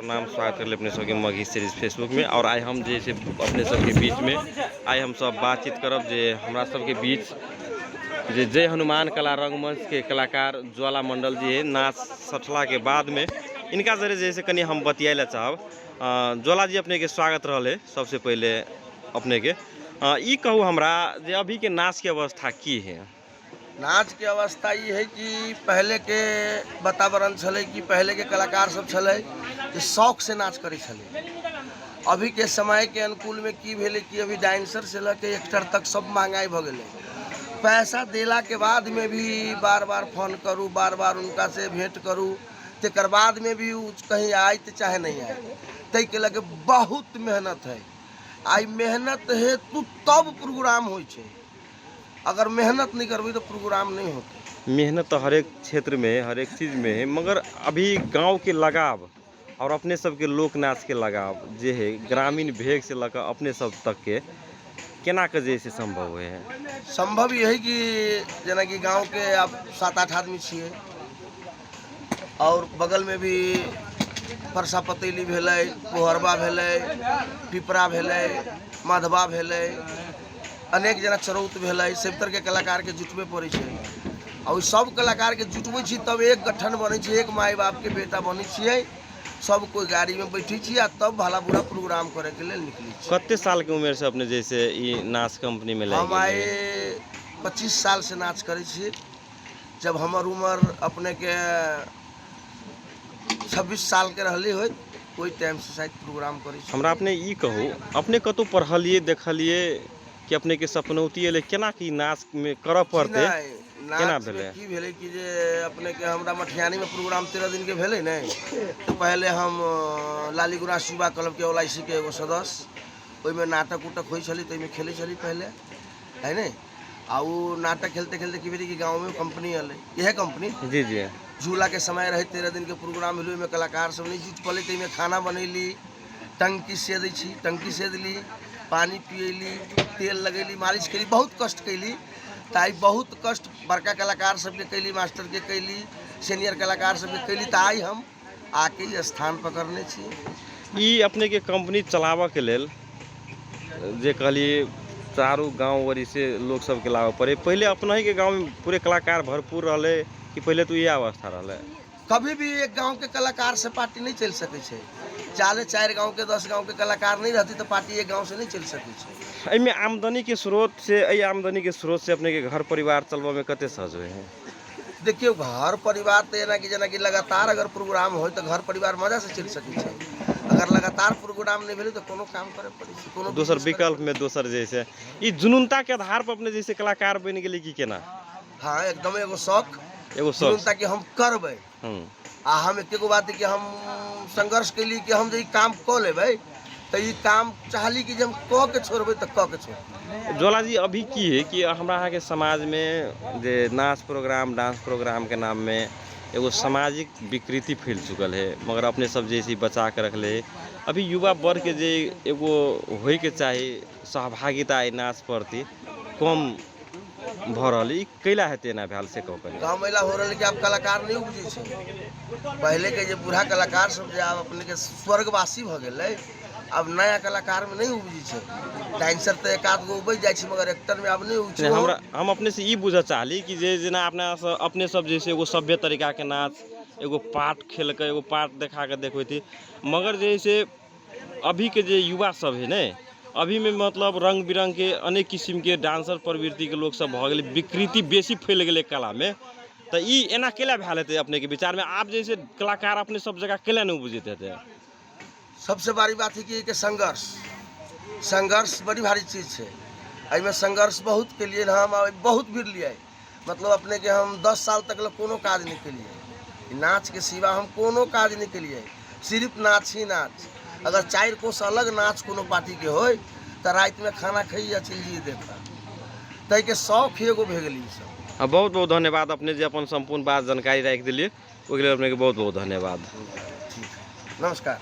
प्रणाम, स्वागत कर अपने सबके मगही सीरीज फेसबुक में। और आइ हम जे छै अपने सबके बीच में आइ हम सब बातचीत करब जे हमरा सबके बीच जे जय हनुमान कला रंगमंच के कलाकार ज्वाला मंडल जी है, नाच सठला के बाद में इनका जरिए जे से कनि हम बतियाए ला चाहब। ज्वाला जी, अपने के स्वागत रहल है। सबसे पहले अपने के ई कहू हमरा जे अभी के नाच के अवस्था की है? नाच के अवस्था ई है कि पहले के वातावरण छलै कि पहले के कलाकार सब छलै जे शौक से नाच करै छलै। अभी के समय के अनुकूल में की भेलै कि अभी डांसर से लऽ के एक्टर तक सब महंगाई भऽ गेलै। पैसा देला के बाद में भी बार बार फोन करू, बार बार उनका से भेंट करू, तकर बाद में भी उ कहीं आए तऽ चाहे नहीं आए। ताहिके लऽ के बहुत मेहनत है। आइ मेहनत हेतु तब प्रोग्राम होइ छै। अगर मेहनत नहीं करबै तऽ प्रोग्राम नहीं होतै। मेहनत तो हरेक क्षेत्र में है, हरेक चीज़ में है, मगर अभी गांव के लगाव और अपने सबके लोक नाच के लगाव जे है ग्रामीण भेग से लऽ कऽ अपने सब तक के केना के जे से संभव है? संभव यही है कि जेनाकि गांव के आप 7-8 आदमी छियै और बगल में भी परसा पतैली भेलै, कोहरबा भेलै, पिपरा भेलै, माधवा भेलै, अनेक जेना चरौत भेलै, सब तरहके कलाकारके जुटबे पड़ै छै। आ ओहि सब कलाकारके जुटबै छी तब एक गठन बनै छै, एक माय बापके बेटा बनै छियै, सब कोइ गाड़ीमे बैठै छियै आ तब भला बुरा प्रोग्राम करैके लेल निकलै छियै। कते साल के उम्र से अपने जैसे ई नाच कंपनी में लागि हम आइ गेलियै? 25 साल से नाच करै छी। जब हमर उम्र अपनेके 26 सालके रहली होइत, ओहि टाइमसँ शायद प्रोग्राम करै छी। हमरा अपने ई कहू, अपने कतहु पढ़लियै देखलियै कि अपने के सपनौती एलै केना कि नाच में करऽ पड़तै? नहि, केना नाचमे भेलै? की भेलै कि जे अपनेके हमरा मठियानीमे प्रोग्राम 13 दिनके भेलै ने, तऽ पहले हम लाली गुराँस युवा क्लबके ओल के एगो सदस्य, ओहिमे नाटक उटक होइ छलै, ताहिमे खेलै छली पहले है ने। आ ओ नाटक खेलते खेलते की भेलै कि गाँवमे कंपनी एलै, इएह कंपनी। जी जी। झूलाके समय रहै, 13 दिनके प्रोग्राम भेलै, ओहिमे कलाकार सब नहि जुटि पलै, ताहिमे खाना बनैली, टंकी सेदै छी, टंकी सेदली, पानी पियैली, तेल लगैली, मालिश कैली, बहुत कष्ट कैली। तऽ आइ बहुत कष्ट बड़का कलाकार सबके कैली, मास्टरके कैली, सीनियर कलाकार सबके कैली, तऽ आइ हम आके ई स्थान पकड़ने छी। ई अपने के कंपनी चलाबऽ के लेल जे कहलियै चारू गाँव वरी से लोक सबके लाबऽ पड़ै, पहिले अपना ही के गाँव में पूरे कलाकार भरपूर रहलै कि पहिले तऽ इएह अवस्था रहलै? कभी भी एक गांव के कलाकार से पार्टी नहीं चलि सकै छै। चाले 4 गांव के 10 गांव के कलाकार नहीं रहती तऽ पार्टी एक गांव से नहीं चलि सकै छै। एहिमे आमदनी के स्रोत से, एहि आमदनी के स्रोत से अपने के घर परिवार चलबऽ में कते सहज होइ है? देखियौ, घर परिवार तऽ एना कि जेनाकि लगातार अगर प्रोग्राम होइ तऽ घर परिवार मजा से चलि सकै छै। अगर लगातार प्रोग्राम नहि भेलै तऽ कोनो काम करय पड़ै छै, कोनो दोसर बिजनेस करय। विकल्प में दोसर जैसे ई जुनूनता के आधार पर अपने जैसे कलाकार बनि गेलै कि केना? हँ, एकदम एगो शौक, एगो शौक जुनूनता कि हम करबै। आ हम एकेगो बात कि हम संघर्ष कैली कि हम जे ई काम कऽ लेबै तऽ ई काम चाहली कि जे हम कऽ के छोड़बै तऽ कऽ के छोड़बै। ज्वाला जी, अभी की है कि हमरा अहाँके समाजमे जे नाच प्रोग्राम डांस प्रोग्रामके नाममे एगो सामाजिक विकृति फैल चुकल है, मगर अपने सब जैसे बचा के रखले है। अभी युवा वर्गके जे एगो होइके चाही सहभागिता एहि नाच प्रति कम भऽ रहल है, ई कैला हेतै, एना भेल से कहू कनि। गाँव महिला हो रहल कि आब कलाकार नहि उपजै छै। पहले के जे बूढ़ा कलाकार सब जे आब अपने के स्वर्गवासी भऽ गेलै, आब नया कलाकार में नहि उपजै छै। डांसर तऽ एक आध गो उपजि जाइ छै, मगर एक्टर में आब नहि उपजै नहि, छै। हमरा हम अपने से ई बुझऽ चाहली कि जे जेना अपना सब अपने सब जैसे एगो सभ्य तरीकाके नाच एगो पार्ट खेल कऽ एगो पार्ट देखा कऽ देखबै थी, मगर जे है से अभीके जे युवा सब है ने, अभीमे मतलब रङ्ग बिरङ्गके अनेक किसिमके डांसर प्रवृत्तिके लोक सब भऽ गेलै, विकृति बेसी फैल गेलै कलामे, तऽ ई एना केला भेल हेतै अपनेके विचारमे? आब जे है से कलाकार अपने सब जगह केला नहि उपजैत हेतै? सबसे बड़ी बात है कि एहिके संघर्ष, संघर्ष बड़ी भारी चीज छै। एहिमे संघर्ष बहुत केलियै हम आ बहुत भिड़लियै। मतलब अपने के हम 10 साल तक ले कोनो काज नहि केलियै, नाचके सिवा हम कोनो काज नहि केलियै, सिर्फ नाच ही नाच। अगर 4 कोस अलग नाच कोनो पार्टीके होय तऽ रातिमे खाना खइए आ चलि जइए देखऽ, ताहिके शौक एगो भए गेलै ई सब। बहुत बहुत धन्यवाद अपने जे अपन सम्पूर्ण बात जानकारी राखि देलियै, ओहिके लेल अपनेके बहुत बहुत धन्यवाद। ठीक, नमस्कार।